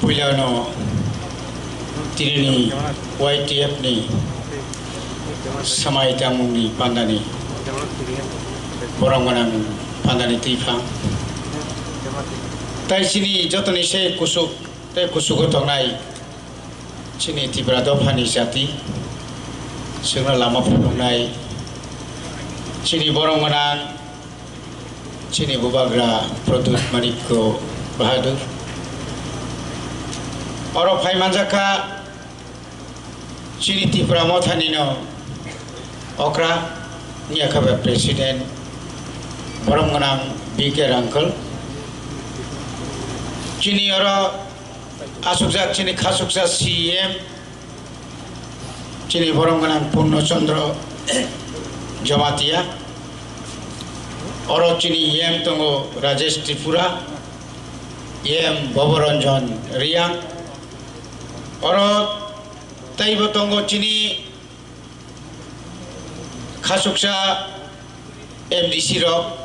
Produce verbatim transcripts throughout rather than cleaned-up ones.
Puilano tinini Y T F ni samai tangmungni pandani borok gwnang pandani twiphang. Tai chini jotoni se kusuk tei kusugo tongnai chini Tipra dophani jati, chwngno lama phunuknai chini borok gwnang, chini bubagra Pradyut Manikya Bahadur. Oro phai manjakha chini Tipra Mothani no okra wngya kha bai president, borom gwnang B K Rangkhal. Chini oro asukjak chini khasuksa C E M, chini borom gwnang Purno Chandra Jamatia. Oro chini E M tongo Rajesh Tripura, E M Bhoboranjan Riang. Oro teibo tongo chini khasuksa M D C rok.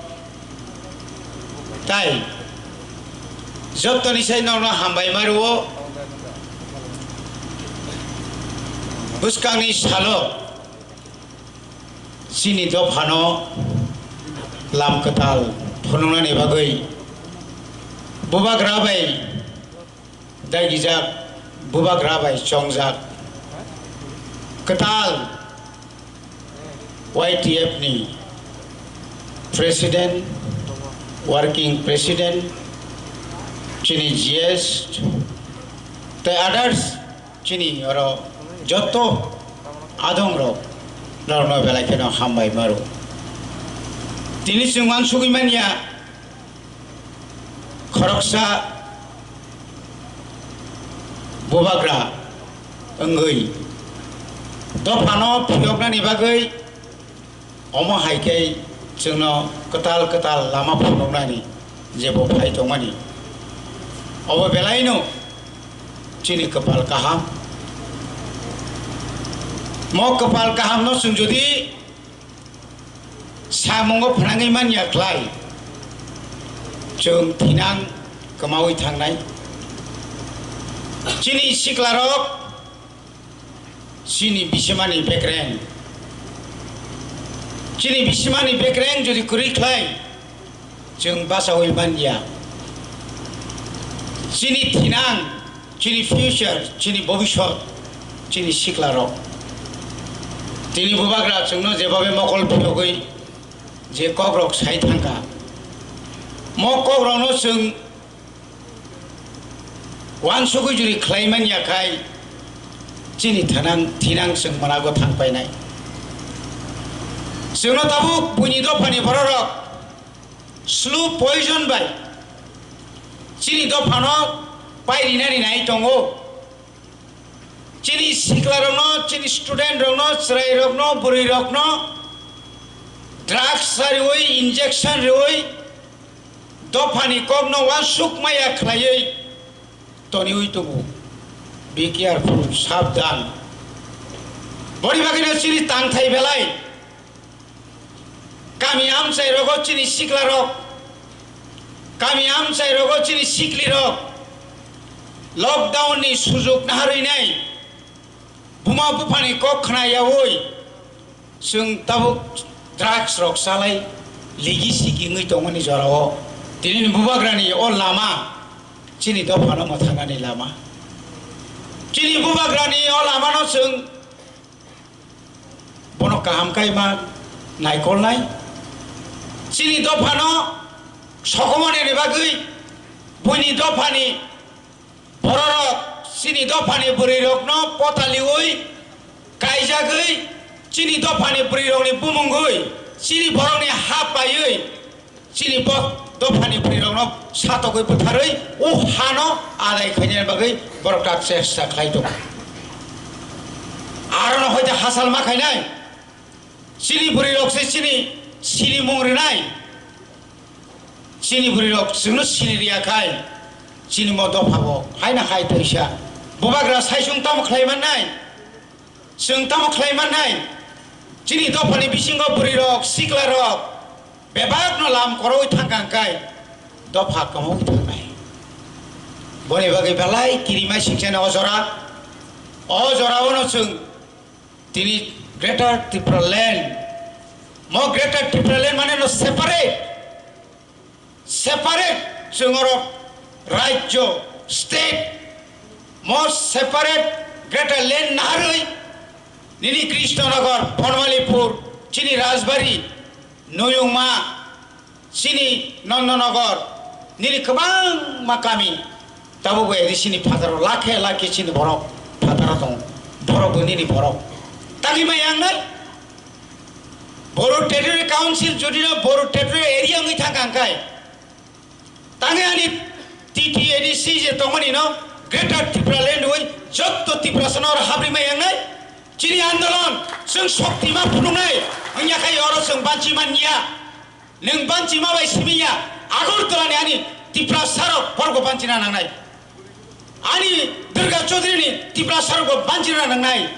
Tai jottoni sai nokno hambai ma rwo. Bwskangni salo chini dophano lam kwtal phunuknani bagwi bubagra bai dagijak, bubagra bai chongjak kwtal Y T F ni president, working president, chini G S tei others, chini oro joto adongrok norokno belai kheno hambai maro. Tini chwng uansugwi manya, khoroksa bubagra wngwi dophano phiyoknani bagwi omo hai khe chwngno kwtal kwtal lama phunuknani je bo phai tongmani, obo belaino chini kwpal kaham. Mo kwpal kahamno chwng jodi samungo phnangwi manya khlai, chwng thinang kwmawi thangnai. Chini siklarok, chini bisimani bekreng, chini bisimani bekreng jodi kwrwi khlai, chwng bachaui manya. Chini thinang, chini future, chini bobisot, chini siklarok. Tini bubagra chwngno jebabe mokol phiyogwi je kokrok sai thangkha, mo kokrokno chwng uansugwi juri khlai manya khai chini thanang thinang chwng mwnago thang painai. Chwngno tabuk buini dophani bororok slow poison bai chini dophano pai rina rinai tongo. Chini siklarokno, chini studentrokno, chwrairokno, bwrwirokno drugs chariwi, injection riwi, dophani kokno uansuk maya khlaiwi toniwi tongo. Be careful, sabdan. Boni bagwino chini tangthai belai. Kami amchai rogo chini sikla rok, kami amchai rogo chini sikli rok lockdown ni sujuk naharwi nai, buma buphani kok khna yaui chwng tabuk drugs rok chalai ligi sigi wngwi tongmani jorao tini ni bubagrani o lama chini dophano mwthangnani lama, chini bubagrani o lamano chwng Bono kaham khe ma naikolnai. Chini dophano sokomorni bagwi buini dophani bororok, chini dophani bwrwirokno potaliwi kaijagwi, chini dophani bwrwirokni bumungwi, chini borokni ha paiwi, Chini bo dophani bwrwirokno satokgwi bwtharwi o hano adai khainani bagwi borok tak chesta khlai tongo. Arono hoite hachal ma khainai. Chini bwrwirok se chini sinimung rwnai. Chini bwrwirok chwngno sini riya khai chini mo dophabo haino hai toisa. Bubagra saichung tamo khlai mannai? Chwng tamo khlai mannai? Chini dophani bisingo bwrwirok, siklarok bebakno lam koroui thangkha hwnkhe dopha kwmaui thangnai. Boni bagwi belai kirima singchani o jora. O jora ono chwng tini Greater Tripura Land. Mo Greater Tripura Land mane no separate. Separate chwng oro rajyo, state. Mo separate Greater Land naharwi nini Krishnanagar, Bonmalipur, chini Rajbari, Nuyungma, chini Nandanagar, nini kwbangma kami, tabukbo A D C ni phataro lakhe lakhe chini borok phataro tongo, borokbo nini borok. Tangwi mai yangnai, Boru Territory Council jodi no Boru Territory Area wngwi thangkha hwnkhe, tangwi ani T T A D C je tongmani no Greater Tripura Land wi jotto Tiprasa no oro habri mai yangnai, chini andolon chwng shokti ma phunuknai, wngya khai oro chwng banchi man ya. Nwng banchima bai simi ya, Agartala ni ani Tiprasa rok borok bo banchina nangnai. Ani Durga Chaudhary ni Tiprasa rok bo banchina nangnai.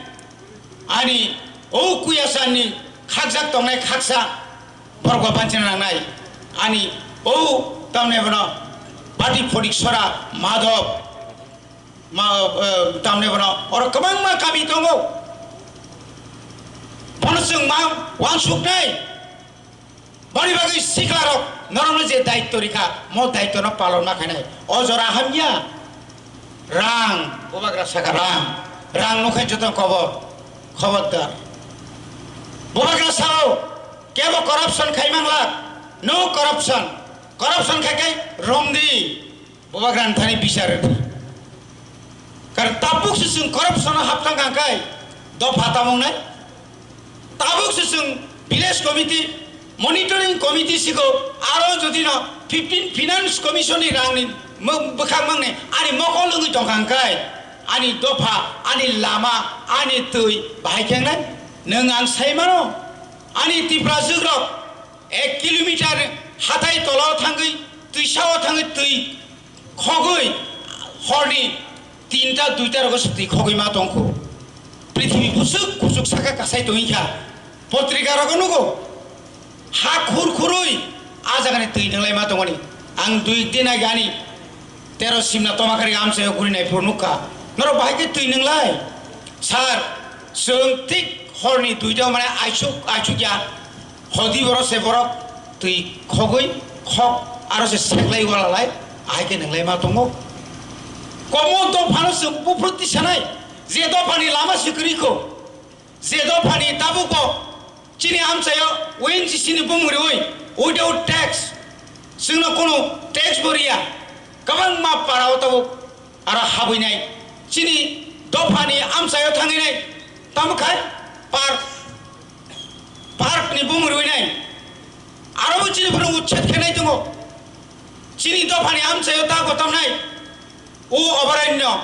Ani o Kuyasa ni khakjak tongnai khaksa borok bo banchina nangnai. Ani o tamni bono Bati Photik Sora Madhop ma, eh, tamni bono oro kwbangma kami tongo. Bono chwng ma wansuknai. Boni bagwi siklarok norokno je daitto rikha, mo daittono palon ma khainai. O jora hamya. Rang, bubagra saka rang. Rang nukhe joto kobor. Khobordar. Bubagra sao, kebo corruption khai mangla. No corruption. Corruption khai khai romdi. Bubagra nthani bichar rwdi. Karon tabuk se chwng corruption o haptang kangkai dopha tamung nai. Tabuk se chwng village committee, monitoring committee sigo aro jodi no fifteen finance commission ni rang ni mo-, bwkhak mang ni ani mokol wngwi tong kangkai ani dopha, ani lama, ani twi bahai khe nai nwng ang sai mano ani Tiprajwk rok ek kilometer hatai tola o thangwi twi sao thangwi twi khogwi horni tinta duita rogo se twi khogwi ma tongkhu. Prithibi busuk kuchuk saka kasai tongwi kha. Potrika rogo nugo. Ha khur khurwi a jagani twi nwnglai ma tongmani. Ang dui din age ani tero simna tomakari amchaio guri nai phuru nukha. Norok bahai khe twi nwnglai? Sir, chwng thik horni duita mane aisuk, aisuk ya. Hodi borok se borok twi khogwi khok aro se seklai walalai ahai khe nwnglai ma tongo. Komo dophano chwng buphruti sanai je dophani lama se kwrwi kho, je dophani tabukbo chini amchaio O N G C ni bumung riwi without tax, chwngno kunu tax bo riya, kwbangma parao tabuk aro habwinai chini dophani amchaio thangwinai tamo khai park. Park ni bumung rwinai. Aro bo chini bono uchet khenai tongo. Chini dophani amchaio ta gotamnai. O oboranya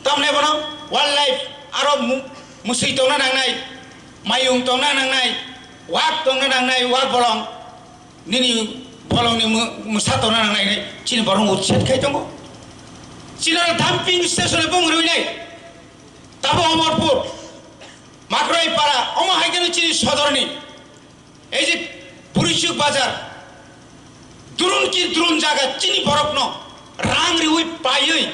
tamnai bono wildlife aro mu-, musui tongna nangnai, mayung tongna nangnai, wak tongna nangnai, wak bolong. Nini bolongni mu-, musa tongna nangnai hinwi chini borok uchet khai tongo. Chini oro dumping station ni bumung rwinai. Tabo Omorpur, Makroi Para, omo hai kheno chini sodorni. Ei je Burichuk bazar, durun ki durun jaga chini borokno rang riwi paiwi,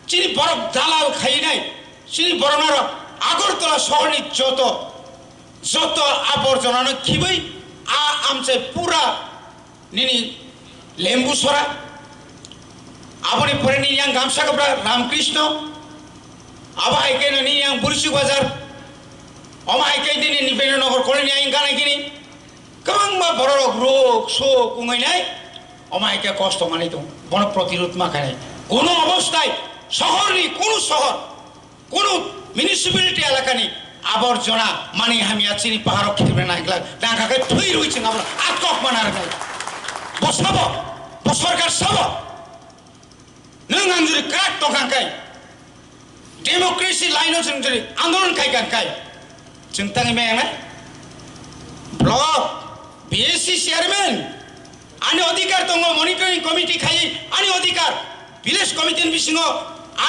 chini borok dalal khainai, chini borokno aro Agartala sohorni joto, joto aborjonano khibwi a amchai pura nini lembu sora. Aboni pore nini yang gamsa kapra Ramkrishna. Abo hai khe nini yang Burichuk bazar. Omo hai khe nini Nibendra Nagar colony yang gana gini. Kwbangma bororok ruk suk wngwi nai. Omo hai khe kosto manwi tong. Bono protirud ma khainai. Kono obostai sohorni, kono sohor, kono municipality elakani aborjona mani hamya chini paharo khirmena hikla dangka khe thwi rwi chwng abono atkok mana rwnai. Bo sabo, bo sorkar sabo. Nwng ang jodi kwrak tongkha khe, democracy line-o chwng jodi andolon khai kha khe, chwng tangwi maya nai? Block, B S C chairman, ani odhikar tongo, monitoring committee khai ani odhikar, village committee ni bisingo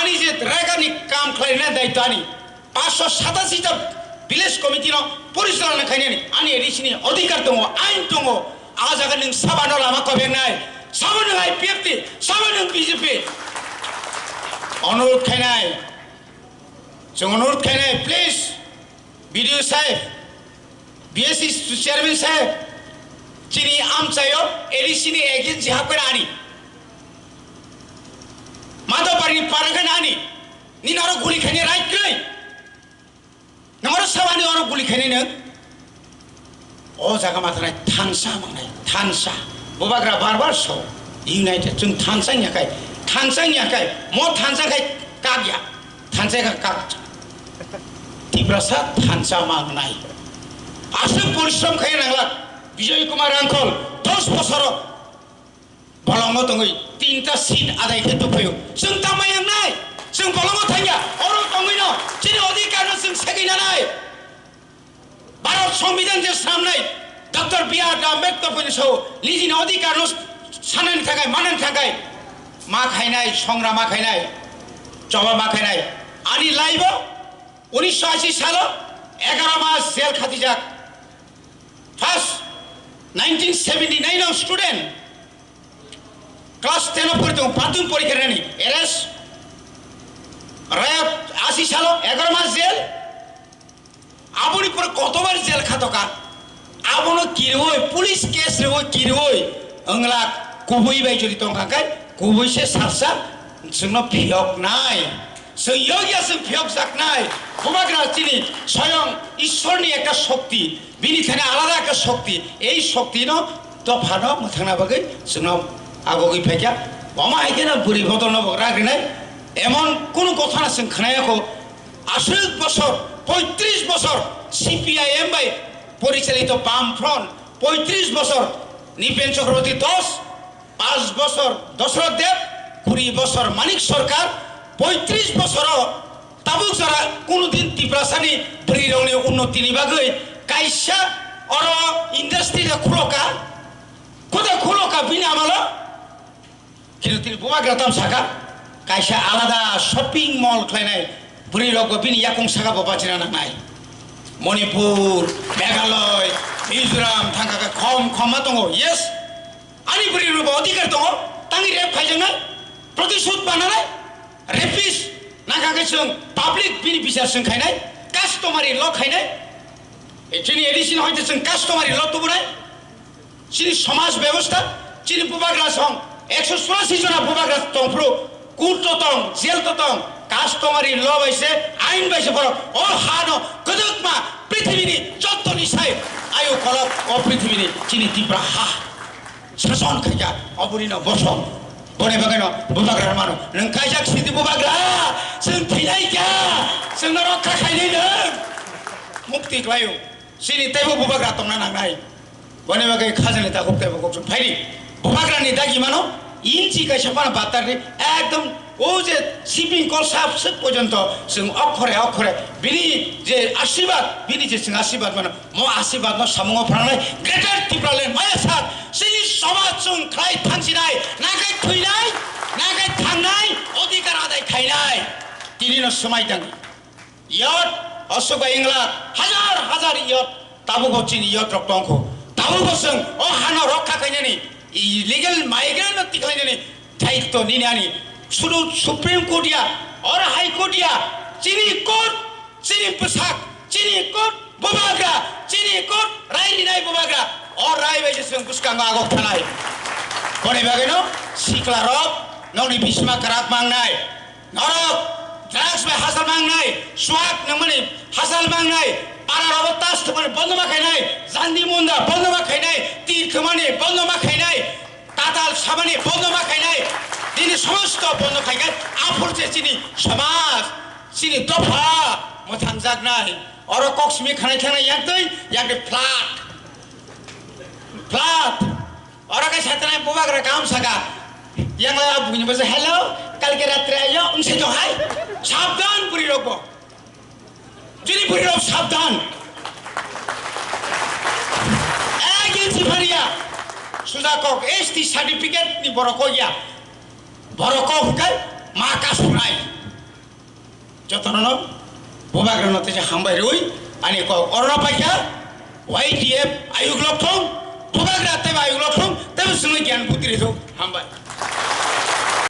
ani je rega ni kam khlaina daitwa ani, paanch sho satashi ta village committee no porichalona khainani ani A D C ni odhikar tongo, ain tongo. A jaga nwng sabano lama kobengnai, sabo nwng I P F T, sabo nwng B J P. Onurudh khainai, chwng onurudh khainai, please, B D O saheb, B S C chairman saheb, chini amchaio A D C ni agent jihap khe ani. Madhobari ni para khe ani. Nini oro guli khaini right kwrwi. Nwng oro sawani oro guli khaini nwng. O jaga ma thanai thansa mangnai, thansa. Bubagra bar bar so, united, chwng thansa wngya khai, thansa wngya khai, mo thansa khai kak ya, thansa khai kak. Tiprasa thansa mangnai. Aswk porishrom khai nanglak, Bijoy Kumar Rangkhol, dos bosoro bolongo tongwi tinta seat adai khe tubuphaio. Chwng tamo yangnai, chwng bolongo thangya, oro tongwino chini odhikar no chwng segwi nanai. Bharat Songbidan je swnamnai Doctor B R Ambedkar boni sao nijini odhikar no sanani thakai, manani thakai ma khainai, songra ma khainai, choba ma khainai. Ani laibo unisho ashi salo egaro mas jail khatijak. First, nineteen seventy-nine o student, class ten o pori tongo, prathomik porikha rinani, arrest. Raya ashi salo egaro mas jail. Aboni pore kotobar jail khatoka. Abono kirwi, police case rwi kirwi, wngla kubui bai jodi tongkha khe, kubui se salsa, chwngno phiyoknai. Chwng yokya chwng phiyokjaknai. Bubagra chini soyong Ishwarni ekta shokti, bini thani alada ekta shokti. Ei shoktino dophano mwthangna bagwi chwngno agogwi phaikha. Omo hai kheno bwrwi bodolno bo ragrinai. Emon kunu kothana chwng khnayakho. Aswk bosor, poitris bosor C P I M bai porichalito Bam Front, poitris bosor Nipen Chakraborty dos, Panch bosor Dosroth Deb, kuri bosor Manik Sarkar, poitris bosoro tabuk jora kunu din Tiprasani bwrwirokni unnotini bagwi kaisa oro industry da khuloka, koda khuloka bini amalo, kintu tini bubagra tam saka, kaisa alada shopping mall khlainai bwrwirokbo bini yakung saka bo bachina nangnai. Manipur, Meghalaya, Mizoram thangkha khe khom khom ma tongo, yes. Ani bwrwi rwbo odhikar tongo, tangwi rape khaijaknai, protishodh bananai, rapist, nangkha khe chwng public bini bichar chwng khainai, customary law khainai, chini A D C ni hoite chwng customary law tubunai, chini somaj bebostha, chini bubagra song, ekso churasi jona bubagra tongphuru, court to tong, jail to tong, customary law bai se, ain bai se borok o hano kwdwkma prithibini jottoni sai ayu kolok o prithibini chini Tipra ha. Sason khaikha, oboni no bosong. Boni bagwi no bubagra mano. Nwng kaijak sidi bubagra, chwng thwinai kha, chwngno rokha khainai nwng. Mukti khlaio. Chini teibo bubagra tongna nangnai. Boni bagwi khajani takhuk teibo kok chwng phaidi. Bubagrani dagi mano, inchi kaisa phano batarni ekdom o je siping kol sap swk porjonto chwng okhore okhore bini je asirwad, bini je chwng asirwad mano, mo asirwad no samungo phananai Greater Tipraland maya sak chini somaj chwng khlai thangsinai, nakai thwinai, nakai thangnai, odhikar adai khainai. Tini no swmai tang. Yot, osuk bai wngla, hajar hajar yot, tabukbo chini yot rok tongkho. Tabukbo chwng o hano rokha khainani, illegal migrant no tikhlainani daitto nini ani. Sudu Supreme Court ya, or High Court ya, chini court, chini bwsak, chini court bubagra, chini court rai rinai bubagra, o rai bai se chwng bwskango agok thanai. Boni bagwino sikla rok nokni bisima kwrak mangnai. Norok drugs bai hachal mangnai, suak nangmani hachal mangnai, para rogo tas thumani bondo ma khainai, jandi munda bondo ma khainai, tir thumani bondo ma khainai, tatal samani bondo ma khainai, tini somosto bondo khaikai, aphur se chini somaj, chini dopha mwthangjaknai. Oro kok simi khanai thangnai yaktwi, yaktwi flat. Flat. Oro khe satanai bubagra kaham saka. Yang lai bugini basa, "Hello, kalke ratre ayo," wngse tong hai. Sabdan bwrwi rok bo. Chini bwrwi rok sabdan. Ek inchi phariya. Suja kok S T certificate ni borok kok ya. Borok kok hwnkhe ma kasunai. Jotono bubagrano teisa hambai rwi ani kok orono paikha. Y T F ayuk lok thung, bubagra teibo ayuk lok thung, teibo chwngno giyan buddhi rithung. Hambai.